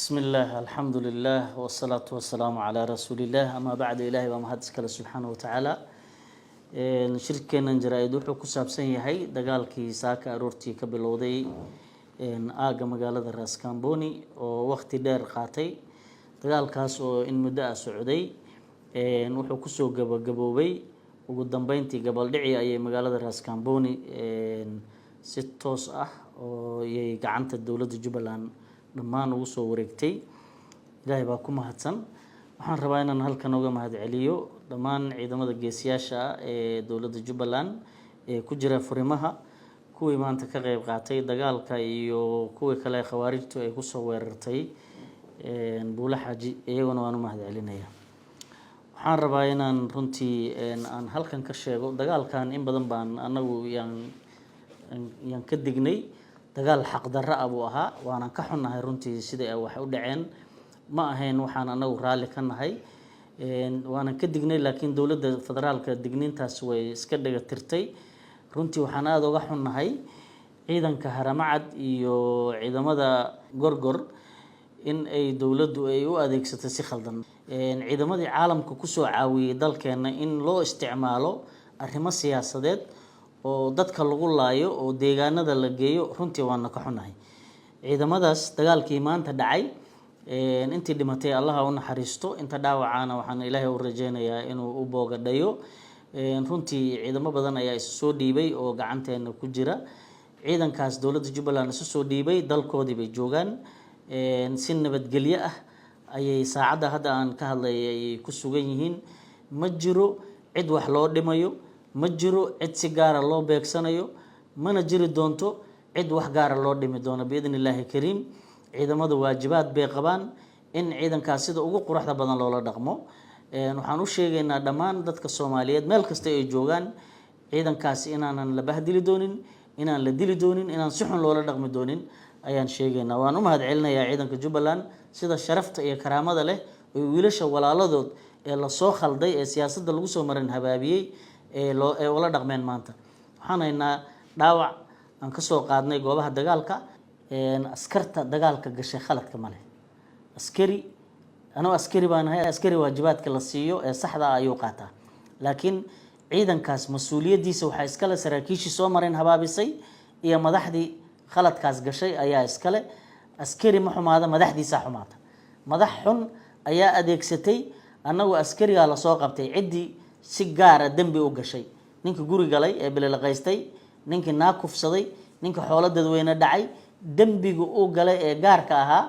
Bismi illaah, alxamdu lilah, wasalaatu wasalaamu calaa rasuuliillah, amaa bacdu. Ilahay baa mahad iskale, subxaana wa tacaala. Shirkeennan jaraa-id wuxuu ku saabsan yahay dagaalkii saaka aroortii ka bilowday aagga magaalada Raskamboni oo waqti dheer qaatay. Dagaalkaas oo in muddo ah socday wuxuu kusoo gabagaboobay ugu dambeyntii gabaldhici ayay magaalada Raskamboni si toos ah oo yay gacanta dowladda Jubbaland dhammaan ugu soo wareegtay. Ilaahay baa ku mahadsan. Waxaan rabaa inaan halkan uga mahad celiyo dhammaan ciidamada geesiyaasha ah ee dowladda Jubbaland ee ku jira furimaha, kuwii maanta ka qeyb qaatay dagaalka iyo kuwii kale khawaarijtu ay kusoo weerartay Buulo Xaaji, iyaguna waan u mahad celinaya. Waxaan rabaa inaan runtii aan halkan ka sheego dagaalkan in badan baan anagu yaan ka dignay. Dagaal xaqdarro ah buu ahaa, waanan ka xunnahay runtii sidai ay wax u dhaceen. Ma ahayn waxaan anagu raalli ka nahay, waanan ka dignay, laakiin dowladda federaalka digniintaas way iska dhaga tirtay. Runtii waxaan aada uga xunnahay ciidanka Haramacad iyo ciidamada Gorgor in ay dowladdu ay u adeegsatay si khaldan. Ciidamadii caalamka kusoo caawiyey dalkeena in loo isticmaalo arrimo siyaasadeed oo dadka lagu laayo oo deegaanada la geeyo, runtii waana ka xunnahay. Ciidamadaas dagaalkii maanta dhacay, intii dhimatay Allaha u naxariisto, inta dhaawacaana waxaan Ilaahay u rajeynayaa inuu u boogadhayo. Runtii ciidamo badan ayaa isu soo dhiibay oo gacanteena ku jira. Ciidankaas dowladda Jubbaland isu soo dhiibay dalkoodii bay joogaan, si nabadgelyo ah ayay saacadda hadda aan ka hadlay ay ku sugan yihiin. Ma jiro cid wax loo dhimayo, ma jiro cid si gaara loo beegsanayo, mana jiri doonto cid wax gaara loo dhimi doono, biidni Illaahi Kariim. Ciidamadu waajibaad bay qabaan in ciidankaas sida ugu quruxda badan loola dhaqmo. Waxaan u sheegaynaa dhammaan dadka Soomaaliyeed meel kasta ay joogaan ciidankaas inaanan la bahdili doonin, inaan la dili doonin, inaan si xun loola dhaqmi doonin ayaan sheegaynaa. Waan u mahad celinayaa ciidanka Jubbaland sida sharafta iyo karaamada leh oo wiilasha walaaladood ee lasoo khalday ee siyaasadda lagu soo marin habaabiyey ee loo ee ula dhaqmeen. Maanta waxaan haynaa dhaawac aan kasoo qaadnay goobaha dagaalka. Askarta dagaalka gashay khaladka ma leh. Askari, anuu askari baan ahay, askari waajibaadka la siiyo ee saxda ah ayuu qaataa, laakiin ciidankaas mas-uuliyaddiisa waxaa iskale saraakiishii soo mareen habaabisay iyo madaxdii khaladkaas gashay ayaa iskale. Askari ma xumaada, madaxdiisaa xumaata. Madax xun ayaa adeegsatay. Annagu askarigaa lasoo qabtay, ciddii si gaara dembi u gashay, ninkii guri galay ee bililaqaystay, ninkii naa kufsaday, ninkii xoolo dadweyne dhacay, dembiga u galay ee gaarka ahaa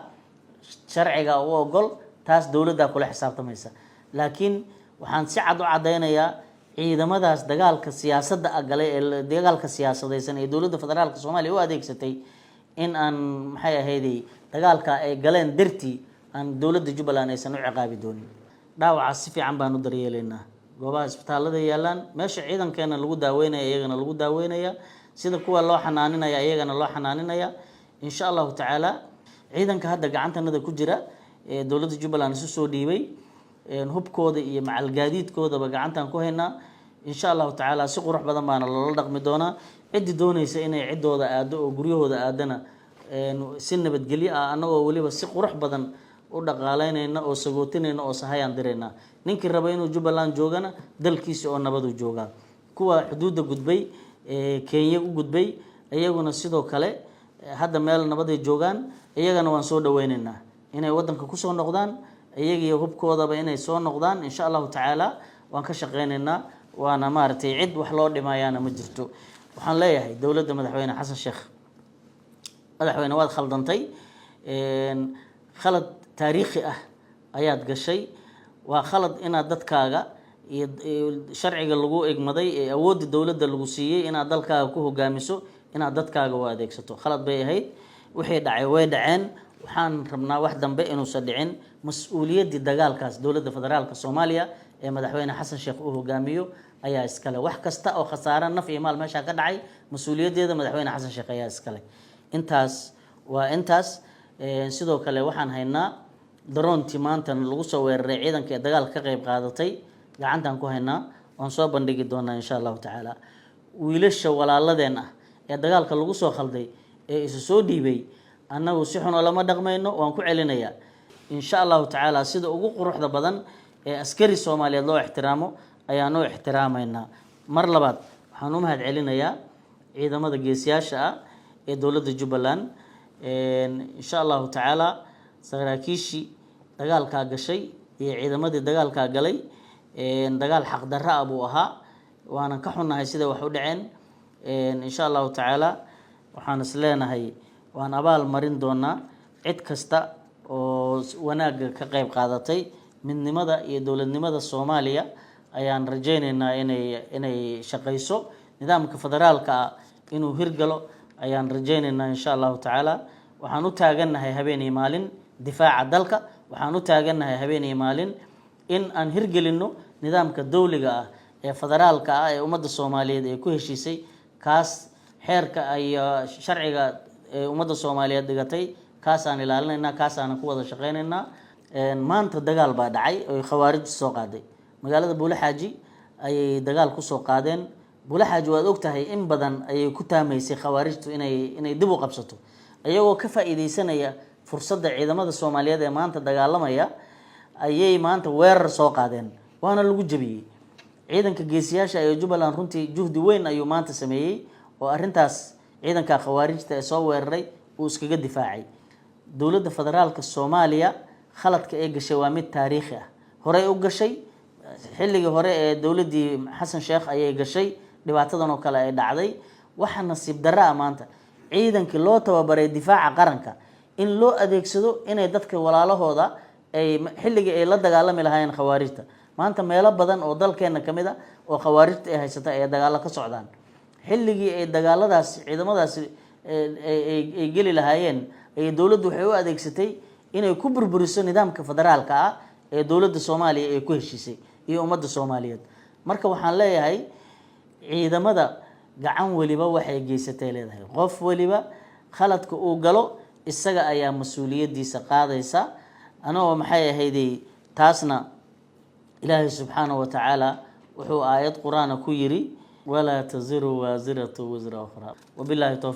sharciga u ogol, taas dowladdaa kula xisaabtamaysa. Laakiin waxaan si cad u caddaynayaa ciidamadaas dagaalka siyaasadda a galay ee dagaalka siyaasadaysan ee dowladda federaalka Soomaaliya u adeegsatay in aan, maxay ahayday, dagaalka ay galeen dartii aan dowladda Jubbaland aysan u ciqaabi doonin. Dhaawacaas si fiican baan u daryeelaynaa. Goobaha isbitaallada yaalaan, meesha ciidankeena lagu daaweynaya iyagana lagu daaweynaya, sida kuwa loo xanaaninaya iyagana loo xanaaninaya, insha Allahu tacaala. Ciidanka hadda gacantanada ku jira ee dowladda Jubbaland isu soo dhiibay, hubkooda iyo macalgaadiidkoodaba gacantaan ku haynaa. Insha Allahu tacaala si qurux badan baana loola dhaqmi doonaa. Ciddii doonaysa inay ciddooda aado oo guryahooda aadana si nabadgelyo ah, annagoo weliba si qurux badan u dhaqaaleynayna oo sagootinayna oo sahayaan diraynaa. Ninkii raba inuu Jubbaland joogana dalkiisa oo nabadu joogaa. Kuwa xuduudda gudbay ee Kenya u gudbay, iyaguna sidoo kale hadda meel nabaday joogaan, iyagana waan soo dhaweyneynaa inay wadanka kusoo noqdaan, iyagiyo hubkoodaba inay soo noqdaan, insha Allahu tacaala waan ka shaqeyneynaa. Waana maaragtay, cid wax loo dhimayaana ma jirto. Waxaan leeyahay dowladda madaxweyne Xasan Sheekh: madaxweyne, waad khaldantay, khalad taariikhi ah ayaad gashay. Waa khalad inaad dadkaaga iyo sharciga lagu egmaday ee awoodda dowladda lagu siiyey inaad dalkaaga ku hogaamiso inaad dadkaaga u adeegsato. Khalad bay ahayd. Wixii dhacay way dhaceen. Waxaan rabnaa wax dambe inuusan dhicin. Mas-uuliyaddii dagaalkaas dowladda federaalka Soomaaliya ee madaxweyne Xasan Sheekh uu hogaamiyo ayaa iskale. Wax kasta oo khasaare naf iyo maal meeshaa ka dhacay, mas-uuliyaddeeda madaxweyne Xasan Sheekh ayaa iskale. Intaas waa intaas. Sidoo kale waxaan haynaa daroontii maanta lagu soo weeraray ciidanka ee dagaalka ka qayb qaadatay, gacantaan ku haynaa, waan soo bandhigi doonaa, insha Allahu tacaala. Wiilasha walaaladeen ah ee dagaalka lagu soo khalday ee isu soo dhiibay, Annagu si xun oo lama dhaqmayno, waan ku celinayaa. Insha Allahu tacaala, sida ugu quruxda badan ee askari Soomaaliyeed loo ixtiraamo ayaan u ixtiraamaynaa. Mar labaad waxaan u mahad celinayaa ciidamada geesiyaasha ah ee dowladda Jubbaland. Insha Allahu tacaala, saraakiishii dagaalkaa gashay iyo ciidamadii dagaalkaa galay, dagaal xaqdarra ah buu ahaa, waanan ka xunnahay siday wax u dhaceen. Insha Allahu tacaala, waxaan is leenahay waan abaal marin doonaa cid kasta oo wanaagga ka qayb qaadatay. Midnimada iyo dowladnimada Soomaaliya ayaan rajaynaynaa inay shaqayso. Nidaamka federaalka ah inuu hirgalo ayaan rajaynaynaa, insha Allahu tacaala. Waxaan u taagannahay habeen iyo maalin difaaca dalka. Waxaan u taagannahay habeen iyo maalin in aan hirgelinno nidaamka dowliga ah ee federaalka ah ee ummadda Soomaaliyeed ee ku heshiisay. Kaas xeerka iyo sharciga ee ummadda Soomaaliyeed dhigatay, kaasaan ilaalinaynaa, kaasaanan ku wada shaqaynaynaa. Maanta dagaal baa dhacay oy khawaarijtu soo qaaday. Magaalada Buulaxaaji ayay dagaal kusoo qaadeen. Buulaxaaji waad ogtahay, in badan ayay ku taamaysay khawaarijtu inay dib u qabsato. Iyagoo ka faa'iideysanaya fursadda ciidamada Soomaaliyeed ee maanta dagaalamaya ayay maanta weerar soo qaadeen, waana lagu jebiyey. Ciidanka geesiyaasha ee Jubbaland runtii juhdi weyn ayuu maanta sameeyey oo arrintaas ciidanka khawaarijta ee soo weeraray uu iskaga difaacay. Dowladda federaalka Soomaaliya khaladka ee gashay waa mid taariikhi ah. Horey u gashay, xilligii hore ee dowladdii Xasan Sheekh ayay gashay dhibaatadan oo kale ay dhacday. Waxa nasiib darro ah maanta ciidankii loo tababaray difaaca qaranka in loo adeegsado inay dadka walaalahooda ay xilligii ay la dagaalami lahaayeen khawaarijta. Maanta meelo badan oo dalkeena ka mid a oo khawaarijta ay haysata ay dagaallo ka socdaan. Xilligii ay dagaaladaasi ciidamadaasi ay geli lahaayeen ayay dowladdu waxay u adeegsatay inay ku burburiso nidaamka federaalka ah ee dowladda Soomaaliya ay ku heshiisay iyo ummadda Soomaaliyeed. Marka waxaan leeyahay, ciidamada gacan weliba waxay geysatay leedahay. Qof weliba khaladka uu galo isaga ayaa mas-uuliyaddiisa qaadaysa. Anagoo maxay ahayday taasna, Ilaahay subxaanahu wa tacaala wuxuu aayad Qur-aana ku yiri: "Walaa taziru waasiratu wisra ukhraa." Wabillahi towfiiq.